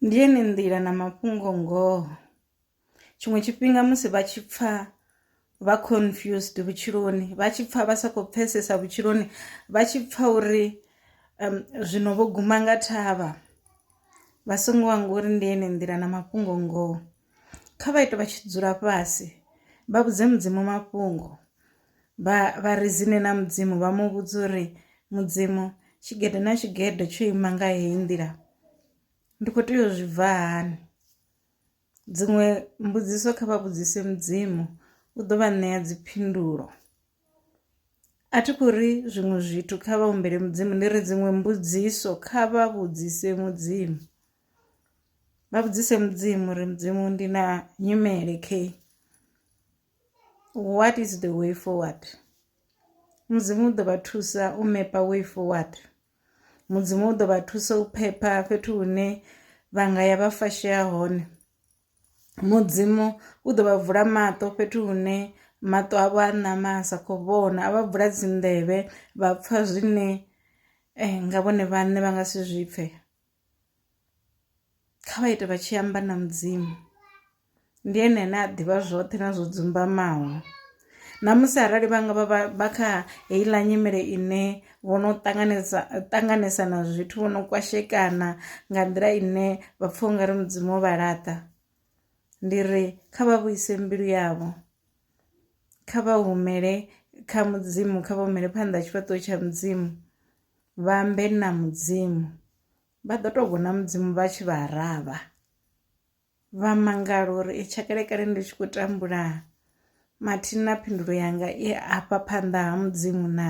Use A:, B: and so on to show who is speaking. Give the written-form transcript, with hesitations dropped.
A: Ndi ene nḓila na mafhungo ngoho tshiṅwe tshifhinga musi vha tshi pfha vha confused vhutshiloni vha tshi pfha vha sa kho pfesesa vhutshiloni vha tshi pfha uri zwino vho guma nga thavha vha songo hangwa uri ndi ene nḓila na mafhungo ngoho. Kha vha ite vha tshi dzula fhasi vha vhudze mudzimu mafhungo vha rizine na mudzimu vha mu vhudza uri mudzimu tshigede na tshigede tsho ima nga heyi nḓila ndi kho tea u zwi bva hani. Dziṅwe mbudziso kha vha vhudzise mudzimu u ḓo vha ṋea dzi phindulo, a thi khou ri zwiṅwe zwithu kha vha humbele mudzimu ndi ri dziṅwe mbudziso kha vha vhudzise mudzimu, vha vhudzise mudzimu uri mudzimu ndi na nyimele khei what is the way forward. Mudzimu u ḓo vha thusa u mepa way forward, mudzimu u ḓo vha thusa u phepha fhethu hune vha nga ya vha fashea hone, mudzimu u ḓo vha vula maṱo fhethu hune maṱo avho a ṋama a sa kho vhona a vha vula dzi nḓevhe vha pfha zwine nga vhone vhaṋe vha nga si zwipfe. Kha vha ite vha tshi amba na mudzimu ndi ene ane a ḓivha zwoṱhe na zwo dzumbamaho, ṋamusi arali vha nga vha vha kha heiḽa nyimele ine vho no ṱanganedza ṱanganesa na zwithu vho no kwashekana nga nḓila ine vha pfha ungari mudzimu o vha laṱa, ndi ri kha vha vhuise mbilu yavho kha vha humele kha mudzimu kha vha humele phanḓa ha tshifhaṱuwo tsha mudzimu vha ambe na mudzimu vha ḓo to vhona mudzimu vha tshi vha aravha vha mangala uri tsha kale kale ndi tshi khou tambula mathina phindulo yanga i afha phanḓa ha mudzimu na.